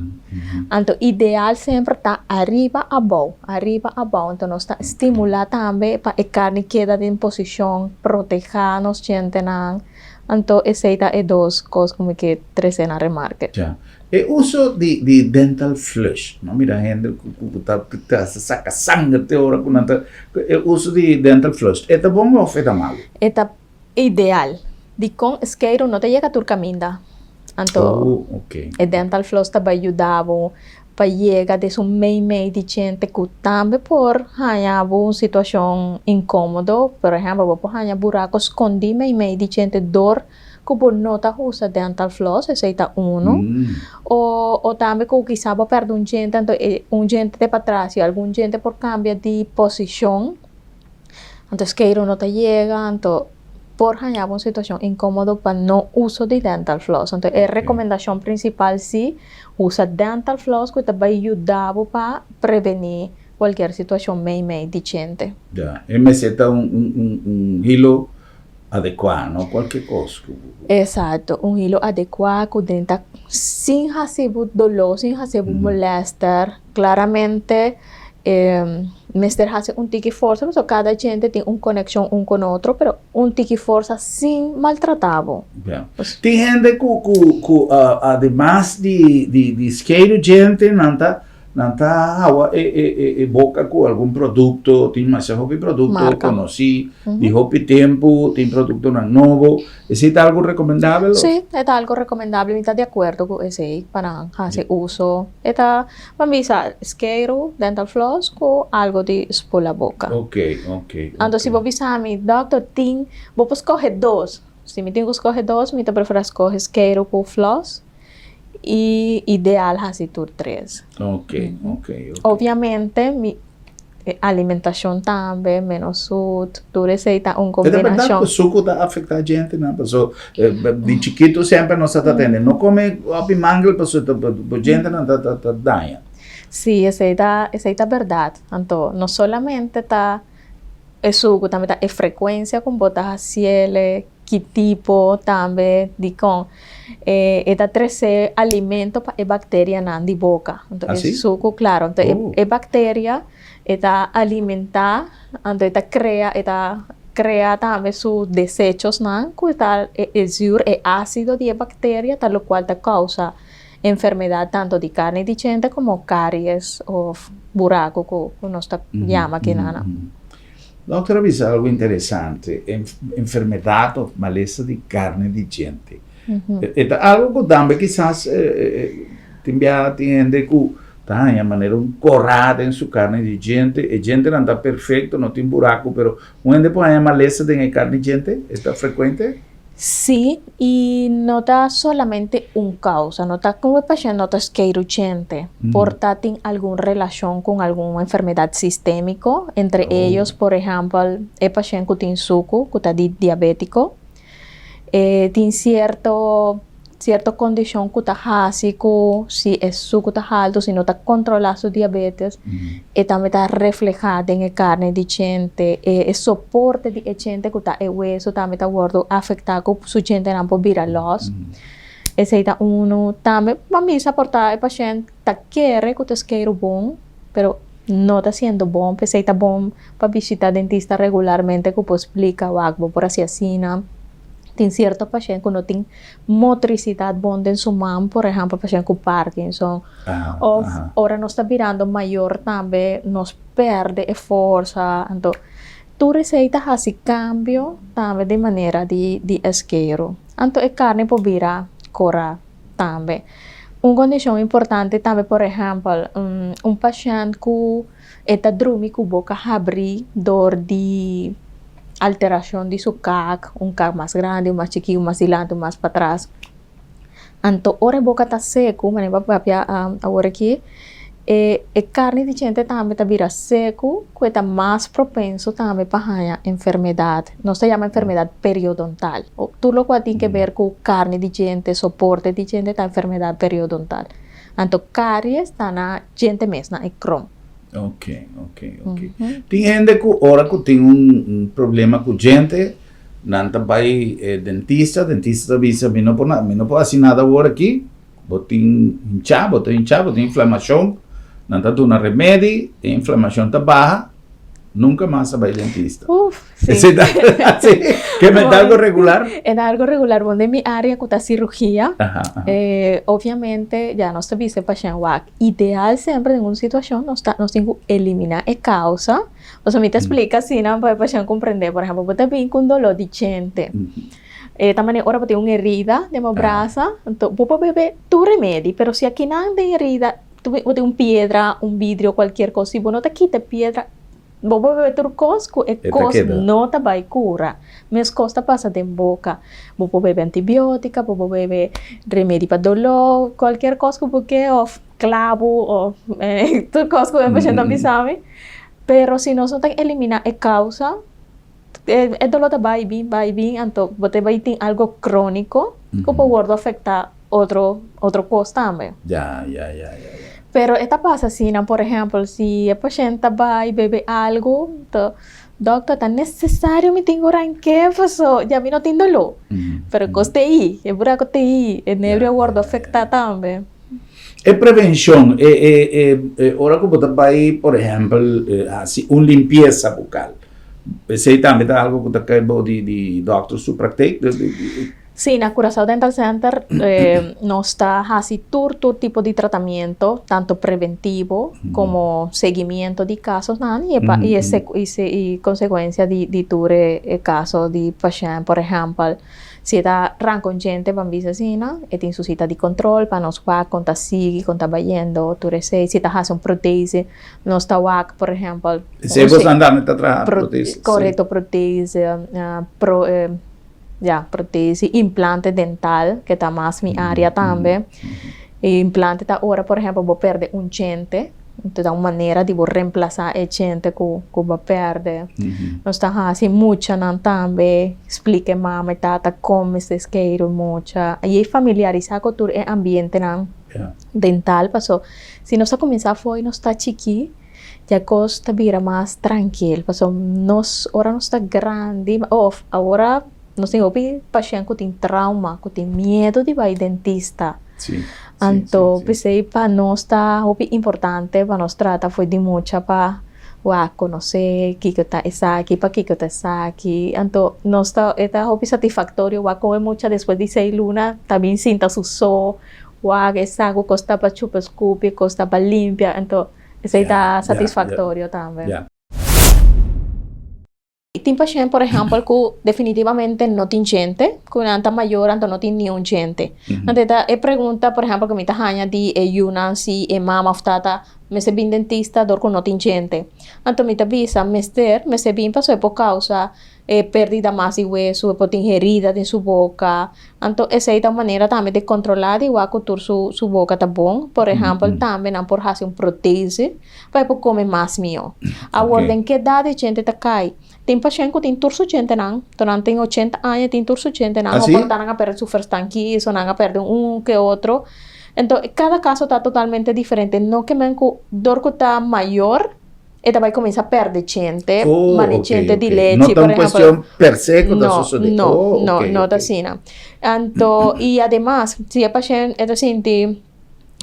Anto ideal semper ta ariba abou, ariba abou. Anto nos ta stimulá tambe pa e karni keda den posishon, protehá nos djentenan. Anto esei ta e dos kos ku mi ke trese na remarke. Ya. E uso di di dental flush, no mira hende ku ku ta ta saka sanger te ora ku nan ta e uso di dental flush e ta bon of e ta malu? E ta ideal. Dikon skeiru no ta yega tur kaminda. Anto Oh, ok. e dental floss ta bai yuda bo pa yega des un mei mei di djente ku tambe por haña bo un situashon inkómodo. Por ehèmpel, bo por haña buraku skondí mei mei di djente dor ku bo no ta usa dental floss, esei ta unu. O o tambe ku kisas bo pèrdè un djente, anto e un djente ta patras i algun djente por kambia di posishon, anto skeiru no ta yega, anto por haña bo un situashon inkómodo pa no uso di dental floss. Anto e rekomendashon prinsipal si, usa dental floss ku ta bai yuda bo pa prevení kualkier situashon mei mei di djente. Ya, e mester ta un un un hilo adekuá, no kualke kos ku. Esakto, un hilo adekuá ku den ta sin hasi bo doló, sin hasi bo molèster. Klaramente mester hasi un tiki forsa pasobra kada djente tin un konekshon un kon otro, pero un tiki forsa sin maltratá bo. Ya. Tin hende ku ku ku ademas di di skeiru djente nan ta Nan ta hawa e e e e boka ku algun produkto, tin masha hopi produkto Marka. konosí di hopi tempu, tin produktonan nobo. Esei ta algu rekomendabel? Sí, e ta algu rekomendabel, mi ta di akuerdo ku esei pa nan hasi uso. E ta, ban bisa, skeiru, dental floss ku algu di spula boka. Ok, ok, Anto si ok. bo bisa mi, dòkter tin, bo por skohe dos. Si mi tin ku skohe dos, mi ta preferá skohe skeiru ku floss. I ideal hasi tur tres. Ok, ok, ok. Obviamente mi alimentacion tambe, menos sut, tur esey ta un E ta berdad combinacion. cu sucu ta afecta gentenan? Paso di chikito semper nos ta tende no come hopi mangel paso bo gentenan ta ta daña. Si, esey ta esey ta berdad. Anto no solamente ta e sucu, tambe ta e frecuencia con bo ta haciele. Ki tipo tambe dikon e ta trese alimento pa e bakterianan di boka. Anto e suku, klaro. Anto e bakteria e ta alimentá, anto e ta krea, e ta. krea tambe su desechosnan ku ta e zuur, e ásido di e bakteria ta lokual ta kousa enfermedat tanto di karni di djente komo karies òf buraku ku nos ta yama kinanan. Dòkter a bisa algu interesante, enfermedat òf malesa di karni di djente. E ta algu ku tambe kisas tin biaha tin hende ku ta haña manera un korá den su karni di djente. E djentenan ta perfekto, no tin buraku, pero un hende por haña malesa den e karni djente? E ta frekuente? Sí, i no ta solamente un kousa, no ta ku e pashènt no ta skeiru djente. Por ta tin algun relashon ku algun enfermedat sistémiko, entre ellos, por ehèmpel, e pashènt ku tin suku, ku ta di diabétiko. E tin sierto sierto kondishon ku ta hasi ku si e suku ta haltu, si no ta kontrolá su diabetes, e tambe ta reflehá den e karni di djente. E soporte di e djente ku ta e wesu tambe ta wòrdu afektá ku su djentenan por bira lòs. Esei ta unu. Tambe pa misa por ta e pashènt ta kere ku ta skeiru bon, pero no ta siendo bon. P'esei ta bon pa bishita dentista regularmente ku por splika wak bo por hasi asina. Tin sierto pashènt ku no tin motrisidat bon den su man, por ehèmpel pashènt ku Parkinson. Òf ora nos ta birando mayor tambe nos pèrdè e forsa. Anto tur esei ta hasi kambio tambe den manera di di eskeru. Anto e karni por bira kora tambe. Un kondishon importante tambe por ehèmpel un pashènt ku E ta drumi ku boka habrí dor di alterashon di su kak, un kak mas grandi, un mas chikí, un mas dilanti, un mas patras. Anto ora e boka ta seku, manera bo a papia awor aki, e e karni di djente tambe ta bira seku ku e ta mas propenso tambe pa haña enfermedat, nos ta yama enfermedat periodontal. Tur lokual tin ke ber ku karni di djente, soporte di djente ta enfermedat periodontal. Anto karies ta na djente mes, na e krom. Ok, ok, ok. Tin hende ku ora ku tin un problema ku djente, nan ta bai e dentista, dentista ta bisa mi no por mi no por hasi nada awor aki, bo tin hinchá, bo ta hinchá, bo tin inflamashon, nan ta duna remedi, e inflamashon ta baha, Nunca mas a bai dentista. Uf, sí. Sí, sí. Ke men ta algo regular? E ta algo regular. Bon, den mi área ku ta sirugia, Aha, aha. eh, obviamente ya nos ta bisa e pashènt wak. Ideal semper den un situashon nos ta nos tin ku eliminá e kausa. Pasobra mi ta splika asina pa e pashènt komprendé. Por ehèmpel, bo ta bin ku un doló di djente. E ta manera ora bo tin un herida den bo brasa, anto bo por bebe tur remedi, pero si akinan den herida Bo tin un piedra, un vidrio, cualkier cos, si bo no ta kita e piedra, bo por bebe tur cos cu e cos no ta bay cura. Mes cos ta pasa den boca. Bo por bebe antibiotica, bo por bebe remedi pa dolor, cualkier cos cu bo ke of clavo of tur cos cu e pashent ta bisa mi. Pero si nos no ta elimina e causa, e dolor ta bay bin, bay bin, anto bo ta bay tin algo cronico cu por wordo afecta otro otro cos tambe. Ya, ya, ya, ya, ya. Pero e ta pasa asina, por ehempel, si e pashent ta bay bebe algo, to dokter ta necesario mi tin cu ranke paso ya mi no tin dolor. Pero e cos ta ei, e buraco ta ei, e nervio a wordo afecta tambe. E prevencion, e, e, e, e ora cu bo ta bay, por ehempel, haci un limpieza bucal, esey tambe ta algo cu ta cay bou di, di dokter su praktijk? Sí, na Curaçao Dental Center nos ta hasi tur tur tipo di tratamiento, tanto preventivo como seguimiento di kasosnan i e i konsekuensia di tur e kaso di pashènt. Por ehèmpel, si e ta ranka un djente ban bisa asina, e tin su sita di kontrol pa nos wak kon ta sigui, kon ta bayendo, tur esei. Si ta hasi un protese, nos ta wak, por ehèmpel. Esei boso nan ta traha protese? Korekto, protese, Ya, protesi, implante dental, ke ta mas mi área tambe. E implante ta ora, por ehempel, bo pèrdè un djente, enton ta un manera di bo remplasá e djente ku ku bo a pèrdè. Nos ta hasi muchanan tambe, splika e mama i tata kon mester skeiru e mucha i e familiarisá ku tur e ambientenan dental, paso si nos ta kuminsá fo'i nos ta chikí, Ya kos ta bira mas trankil pasobra nos ora nos ta grandi of awor nos tin hopi pashent ku tin trauma ku tin miedu di bai dentista anto p'esei pa nos ta hopi importante pa nos trata for di mucha pa. Wak konosé kiko ta esaki, pakiko ta esaki. Anto nos ta e ta hopi satisfaktorio wak kon e mucha despues di seis luna ta bin sinta su so, wak e sa ku kos ta pa chupa skupi, kos ta pa limpia, anto esei ta satisfaktorio tambe. Tin pashent por ehèmpel ku definitivamente no tin djente, ku nan ta mayor anto no tin niun djente. Anto e ta e pregunta por ehèmpel ku mi ta haña di e yunan si e mama òf tata mester bin dentista dor ku no tin djente. Anto mi ta bisa mester, mester bin pasobra e por kousa e pèrdida mas di wesu, e por tin herida den su boka. Anto esei ta un manera tambe di kontrolá di wak ku tur su su boka ta bon. Por ehèmpel tambe nan por hasi un protese. Pa e por come mas mihó. Awor den ke edad e djente ta kai? Tin pashent ku tin tur su djentenan, to nan tin ochenta aña tin tur su djentenan, o por ta nan a perde su verstandkies o nan a perde un ke otro. Ento kada kaso ta totalmente diferente, no ke men ku dor ku ta mayor e ta bai kuminsá perde djente, mane djente di lechi por ehempel. No ta un kuestion per se ku ta sosodé. No, no, no ta asina. Anto i ademas si e pashent e ta sinti.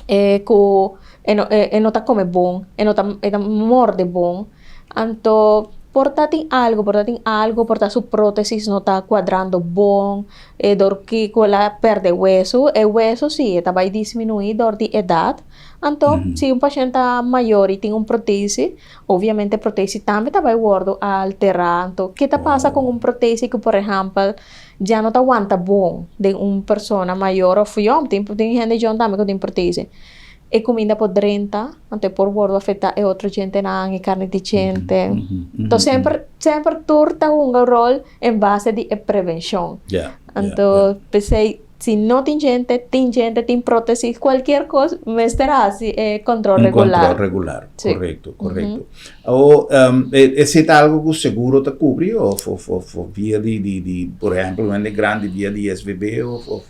E ku e no e no ta kome bon, e no ta e ta morde bon. Anto por ta tin algu, por ta tin algu, por ta su prótesis no ta kuadrando bon, e dor ki ku el a pèrdè wesu, e wesu si e ta bai disminuí dor di edat. Anto si un pashènt ta mayor i tin un prótesis, obviamente e prótesis tambe ta bai wòrdu alterá. Anto ke ta pasa ku un prótesis ku por ehèmpel Ya no ta wanta bon den un persona mayor of yong, tin tin hende yong tambe ku tin protese. E kuminda por drenta, anto e por wòrdu afektá e otro djentenan, e karni di djente. Enton semper semper tur ta hunga un ròl en base di e prevenshon. Anto p'esei si no tin djente, tin djente, tin prótesis, kualkier kos mester hasi e kòntròl regular. Un kòntròl regular, korekto, korekto. O esei ta algo ku seguro ta kubri of of of via di di di por ehempel un hende grandi via di SVB of of?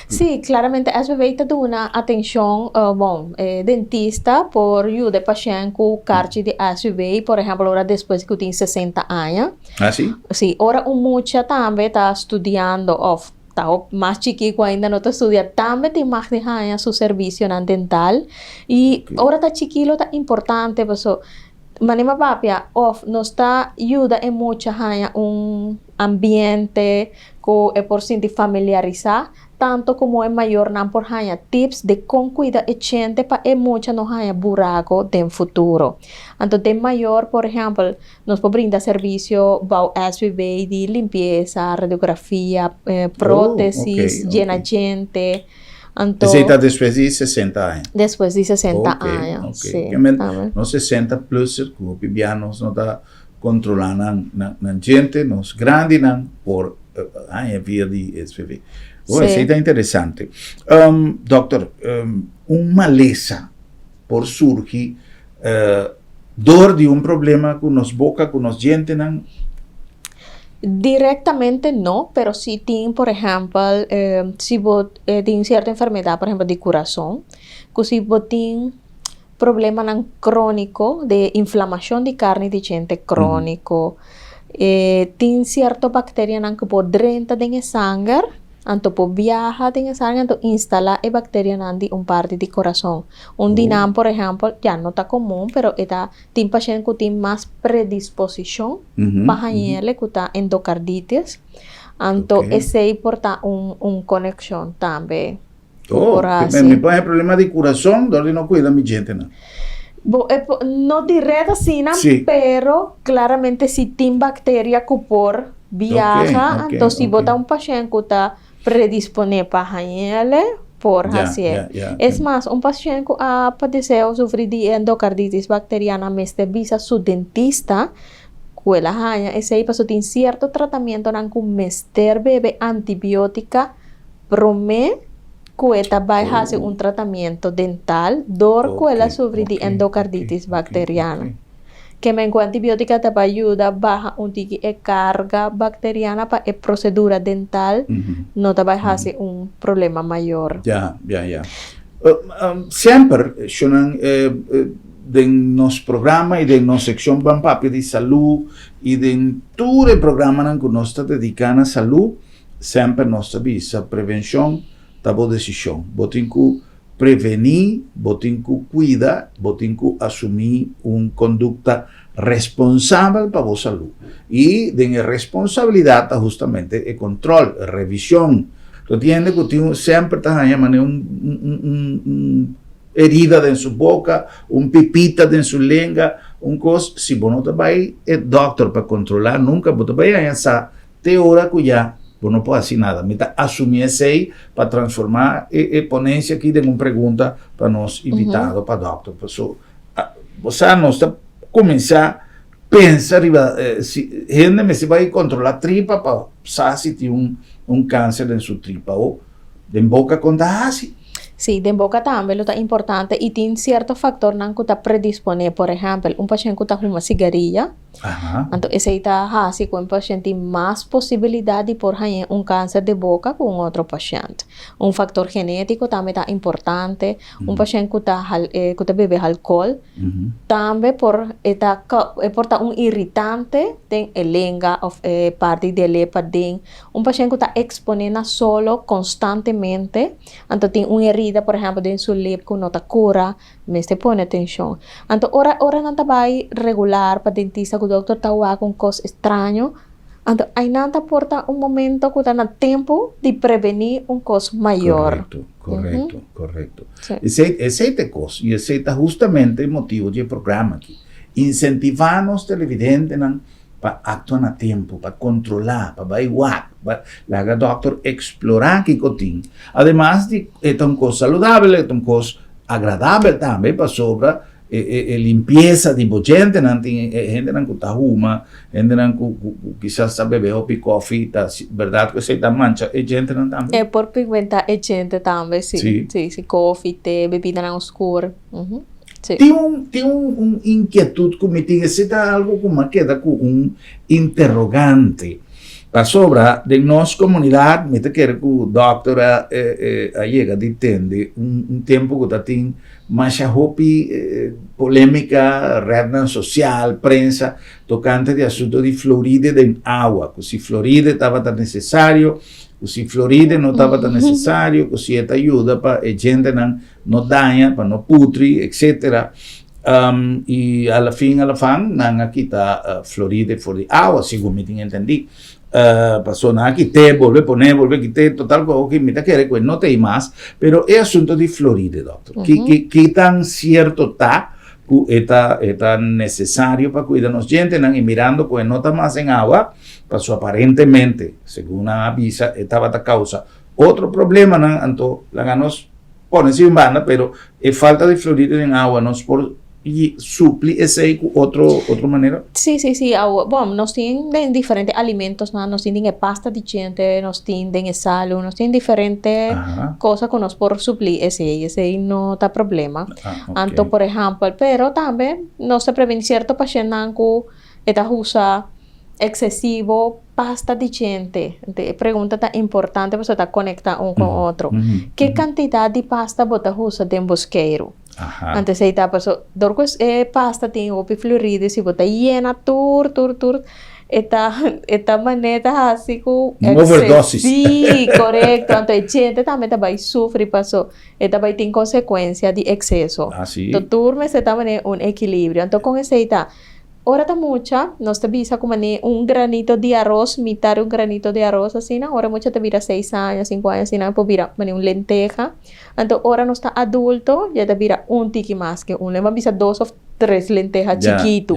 Sí, klaramente SVB ta duna atenshon, bon, e dentista por yuda e pashènt ku karchi di SVB, por ehempel ora despues ku tin sesenta aña. Ah, sí? Sí, ora un mucha tambe ta studiando of Ta hop mas chikí ku ainda no ta studia tambe tin mag di haña su servisionan dental. I ora ta chikí lo ta importante paso manera mi a papia òf nos ta yuda e mucha haña un ambiente ku e por sinti familiarisá tanto komo e mayornan por haña tips di kon kuida e chente pa e mucha no haña buraco den futuro. Anto den mayor por ehèmpel Nos por brinda servisio bou SVB di limpiesa, radiografia, prótesis, yena djente. Anto. Esei ta despues di sesenta aña? Despues di sesenta aña, si. Nos sesenta pluser ku hopi bia nos no ta kontrolá nan nan djente, nos grandinan por haña via di SVB. Oh, esei ta interesante. Dòkter, un malesa por surgi dor di un problema ku nos boka, ku nos djentenan? Direktamente no, pero si tin por ehèmpel si bo tin sierto enfermedat por ehèmpel di kurason, ku si bo tin problemanan króniko di inflamashon di karni di djente króniko, tin sierto bakterianan ku por drenta den e sanger. Anto por biaha den es área anto instalá e bakterianan di un parti di korason. Un di nan, por ehèmpel, ya no ta komun, pero e ta tin pashènt ku tin mas predisposishon pa hañ'el ku ta endokarditis. Anto esei por ta un un konekshon tambe ku por hasi. Mi por haña problema di kurason dor di no kuida mi djentenan. Bo e por, no dirèt asina, pero klaramente si tin bakteria ku por biaha, anto si bo ta un pashènt ku ta predisponé pa hañ'el, por hasié. Es mas, un pashènt ku a padesé o sufri di endokarditis bakteriana mester bisa su dentista ku el a haña esei pasobra tin sierto tratamientonan ku mester bebe antibiótika promé ku e ta bai hasi un tratamiento dental dor ku el a sufri di endokarditis bakteriana. Ke men ku antibiotika ta bai yuda baha un tiki e karga bakteriana pa e prosedura dental no ta bai hasi un problema mayor. Ya, ya, ya. Semper, shonnan, den nos programa i den nos sekshon Ban Papia di Salú i den tur e programanan ku nos ta dediká na salú, Semper nos ta bisa prevencion ta bo decision. Bo tin cu prevení, bo tin ku kuida, bo tin ku asumí un kondukta responsabel pa bo salú. I den e responsabilidat ta hustamente e kontròl, e revishon. Bo tin hende ku tin semper ta haña manera un un herida den su boka, un pipita den su lenga, un kos, si bo no ta bai e dòkter pa kontrolá nunka bo ta bai haña sa Te ora ku ya bo no por hasi nada. Mi ta asumí esei pa transformá e ponensia aki den un pregunta pa nos invitado, pa dòkter. Paso, bo sa nos ta kuminsá pensa riba si hende mester bai kontrolá tripa pa sa si tin un kanser den su tripa o den boka kon ta hasi. Sí, den boka tambe lo ta importante i tin sierto faktornan ku ta predisponé. Por ehèmpel, un pashènt ku ta huma sigaria. Anto esei ta hasi ku un pashènt tin mas posibilidat di por haña un kanser di boka ku un otro pashènt. Un faktor genétiko tambe ta importante. Un pashènt ku ta ku ta bebe alkòl tambe por e ta e por ta un iritante den e lenga òf e parti di e lep paden. Un pashènt ku ta eksponé na solo konstantemente, anto tin un herida por ehèmpel den su lep ku no ta kura. Mester pone atencion. Anto ora ora nan ta bay regular pa dentista cu doctor ta wak un cos extraño, anto aynan ta por ta un momento cu ta na tempo di preveni un cos mayor. Correcto, correcto, correcto. Esey, esey ta e cos y esey ta hustamente e motibo di e programa aki. Incentiva nos televidentenan pa actua na tempo, pa controla, pa bay wak, pa laga dokter explora kico tin. Ademas di e ta un cos saludabel, e ta un cos agradabel tambe pasobra e e e limpieza di bo djentenan tin e hendenan cu ta huma, hendenan cu cu kisas ta bebe hopi kofi, ta berdad cu esey ta mancha e djentenan tambe? E por pigmenta e djente tambe, si. Si, si, kofi, te, bebidanan oscur. Tin un tin un un inquietud cu mi tin, esey ta algo cu mi a keda cu un interrogante, pasobra den nos comunidad mi ta kere cu dokter a a yega di tende un un tempo cu ta tin masha hopi polemica, rednan social, prensa tocante di asunto di fluoride den awa, cu si fluoride tabata necesario, cu si fluoride no tabata necesario, cu si e ta yuda pa e gentenan no daña, pa no putri, etcetera. Y a la fin a la fan nan a kita Floride for di awa, segun mi tin entendí. Paso nan a kit'é, bolbe poné, bolbe kit'é, total ku oke mi ta kere ku e no ta ei mas. Pero e asunto di Floride, dòkter, ki ki ki tan sierto ta ku e ta e ta nesesario pa kuida nos djentenan i mirando ku e no ta mas den awa, paso aparentemente, segun nan a bisa, e tabata kousa Otro problemanan anto laga nos pone sin banda pero e falta di fluoride den awa nos por supli esey cu otro otro manera? Sí, sí, sí. Awa, bon, nos tin den diferente alimentosnan, nos tin den e pasta di djente, nos tin den e salu, nos tin diferente cosa cu nos por supli esey, esey no ta problema. Anto, por ehempel, pero tambe nos ta preveni cierto pashentnan cu e ta usa excesivo pasta di djente. E pregunta ta importante pasobra ta conecta un con otro. Ke cantidad di pasta bo ta usa den bo skeiru? Anto esey ta paso dor cu e pasta tin hopi fluoride si bo ta yena tur tur tur e ta e ta mane ta haci cu Un overdosis. Si corecto anto e djente tambe ta bay sufri paso e ta bay tin consecuencia di exceso. Anto tur mester ta mane un equilibrio. Anto con esey ta Ora ta mucha, nos ta bisa ku manera un granito di aros, mitad di un granito di aros asina. Ora mucha ta bira seis aña, sinku aña asina, por bira manera un lenteha. Anto ora nos ta adulto, ya ta bira un tiki mas ke un. Lo bisa dos of tres lenteha chikitu.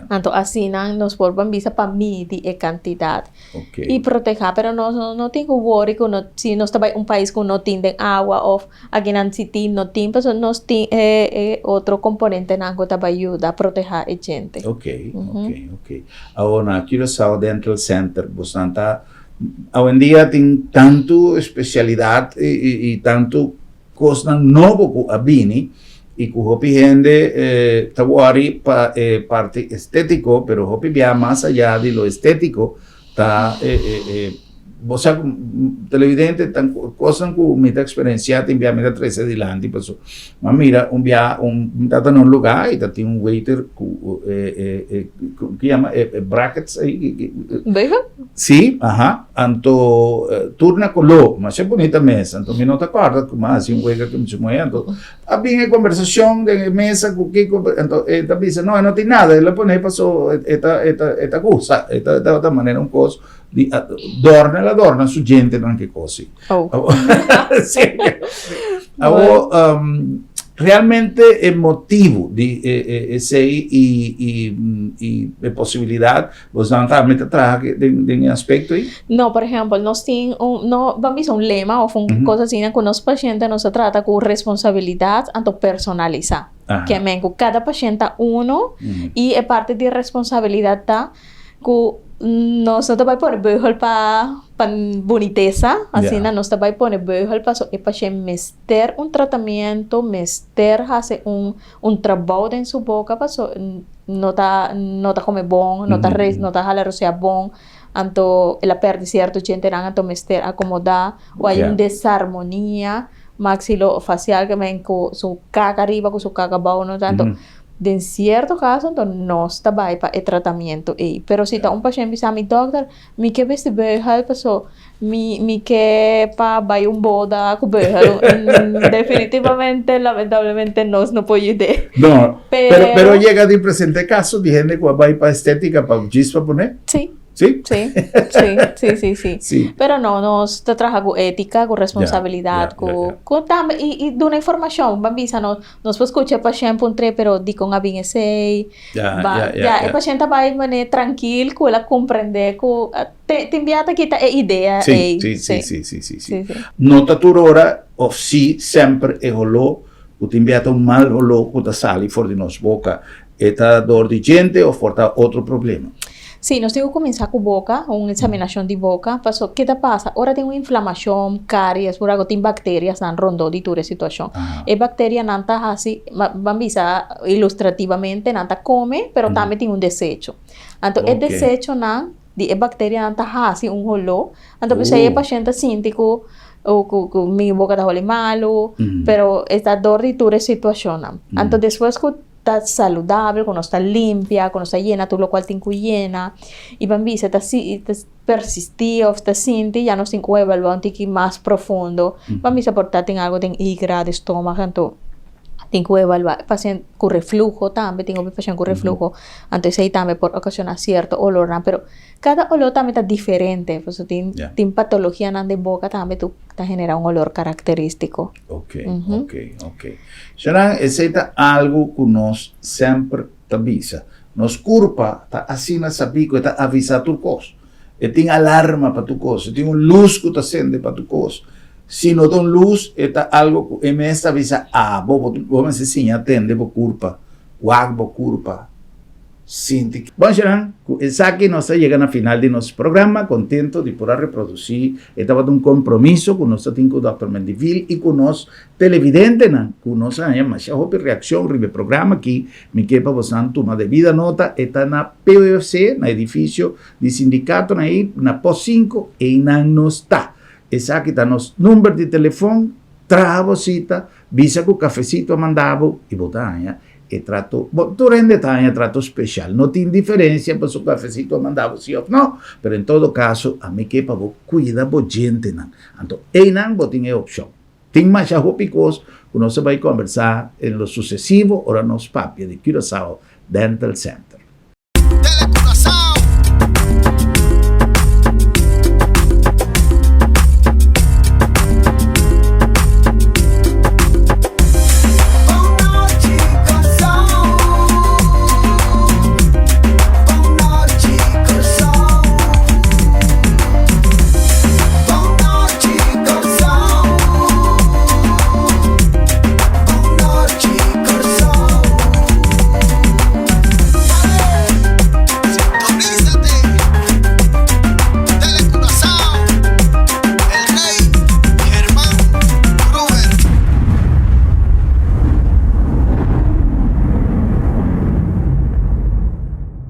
Anto asina nos por ban bisa pa midi e kantidat. I protehá, pero nos no tin ku wori ku no, si nos ta bai un pais ku no tin den awa of Akinan si tin no tin pasobra nos tin e e otro componentenan cu ta bay yuda proteha e djente. Ok, ok, ok. Awor na Curaçao Dental Center bosnan ta awendia tin tantu especialidad i i i tantu cosnan nobo cu a bini i cu hopi hende ta worry pa e parti estetico pero hopi bia mas aya di lo estetico ta e e e. Bo sa ku televidente tan kosnan ku mi ta eksperensiá tin bia mi ta trese dilanti paso mi a mira un bia un mi tabata na un lugá i ta tin un waiter ku e e e ku yama e e brackets ei. Beugel? Si, aha. Anto tur na koló, masha bunita mesa. Anto mi no ta kòrda ku mi a hasi un wega ku mi muhé. Anto a bin e kombersashon den e mesa ku kiko, anto e ta bisa no e no tin nada, el a pone paso e ta e ta e ta gusta, e ta tabata manera un kos di dòrna, el a dòrna su djentenan ki kos si. Oh. Si. Awor realmente e motibu di esei i i e posibilidat Bosnan tambe ta traha den e aspecto ei? No, por ehempel, nos tin un, no ban bisa un lema of un cosa asina cu nos paciente nos ta trata cu responsabilidad anto personalisa. Ke men cu cada paciente ta uno y e parti di responsabilidad ta cu nos no ta bay pone beugel pa pa bunitesa, asina nos ta bay pone beugel paso e pacient mester un tratamiento, mester haci un un trabou den su boca paso no ta no ta come bon, no ta no ta hala rosea bon, anto el a perde cierto djentenan anto mester acomoda o hay un desarmonia maxilofacial ke men cu su caca ariba cu su caca abou no ta anto den cierto caso anto nos ta bay pa e tratamiento ey pero si ta un pashent bisa mi dokter Mi ke bisti beugel paso mi mi ke pa bai un boda ku beugel. Definitivamente lamentablemente nos no por yud'é. No, pero pero yega di presente kaso di hende ku a bai pa estetika pa djis pa pone? Sí. Sí? Sí, sí, sí, sí, sí. Sí. Pero no, nos ta traha ku etika, ku responsabilidat, ku ku tambe i i duna informashon. Ban bisa nos nos por skucha e pashènt puntr'é pero dikon a bin esei? Ya, Ba, ya, ya, ya, e ya. pashent ta bai mane trankil ku el a komprendé ku te tin bia ta kita e idea Sí, ei. sí, sí, sí, sí, sí, sí. Sí, sí. No ta tur ora òf sí semper e holó ku tin bia ta un mal holó ku ta sali for di nos boka. E ta dor di djente òf por ta otro problema. Sí, nos tin ku kuminsá ku boka, un eksaminashon di boka, paso ke ta pasa ora tin un inflamashon, karies, por algu tin bakteriasnan rondó di tur e situashon. E bakterianan ta hasi, ban bisa ilustrativamente, nan ta kome, pero tambe tin un desecho. Anto e desechonan di e bakterianan ta hasi un holó, anto p'esei e pashent ta sinti ku ku mi boka ta holi malu, pero e ta dor di tur e situashonnan. Anto despues ku ta saludabel, ku nos ta limpia, ku nos ta yena tur lokual tin ku yena i ban bisa ta si ta persistí òf ta sinti ya nos tin ku evaluá un tiki mas profundo. Ban bisa por ta tin algu den igra, den stoma anto tin ku evaluá. Pasien ku refluho tambe, tin hopi pasien ku refluho, anto esei tambe por okashoná sierto olornan, pero Kada olor tambe ta diferente, pasobra tin tin patologianan den boka tambe tu ta genera un olor karakterístiko. Ok, ok, ok. Sharan, esei ta algu ku nos semper ta bisa. Nos kurpa ta asina sabí ku e ta avisá tur kos. E tin alarma pa tur kos, e tin un lus ku ta sende pa tur kos. Si no ta un lus, e ta algu ku e mes ta avisa abo, bo bo mester siña tende bo kurpa, wak bo kurpa. Sinti. Bon Sharan, ku esaki nos ta yega na final di nos programa, kontento di por a reprodusí e tabata un kompromiso ku nos ta tin ku Dòkter Mendivil i ku nos televidentenan ku nos a haña masha hopi reakshon riba e programa aki, mi ke pa bosan tuma debida nota, e ta na PUFC, na edifisio di sindikatonan ei na Pos Sinku, einan nos ta. Esaki ta nos number di telefon, traha bo sita, bisa ku Cafecito a manda bo i bo ta haña E trato, bo, tur hende ta haña trato special. No tin diferencia pasobra cu cafecito a manda bo si of no, pero en todo caso ami ke pa bo cuida bo djentenan. Anto eynan bo tin e opcion. Tin masha hopi cos cu nos a bay combersa en lo sucesivo ora nos papia di Curaçao Dental Center.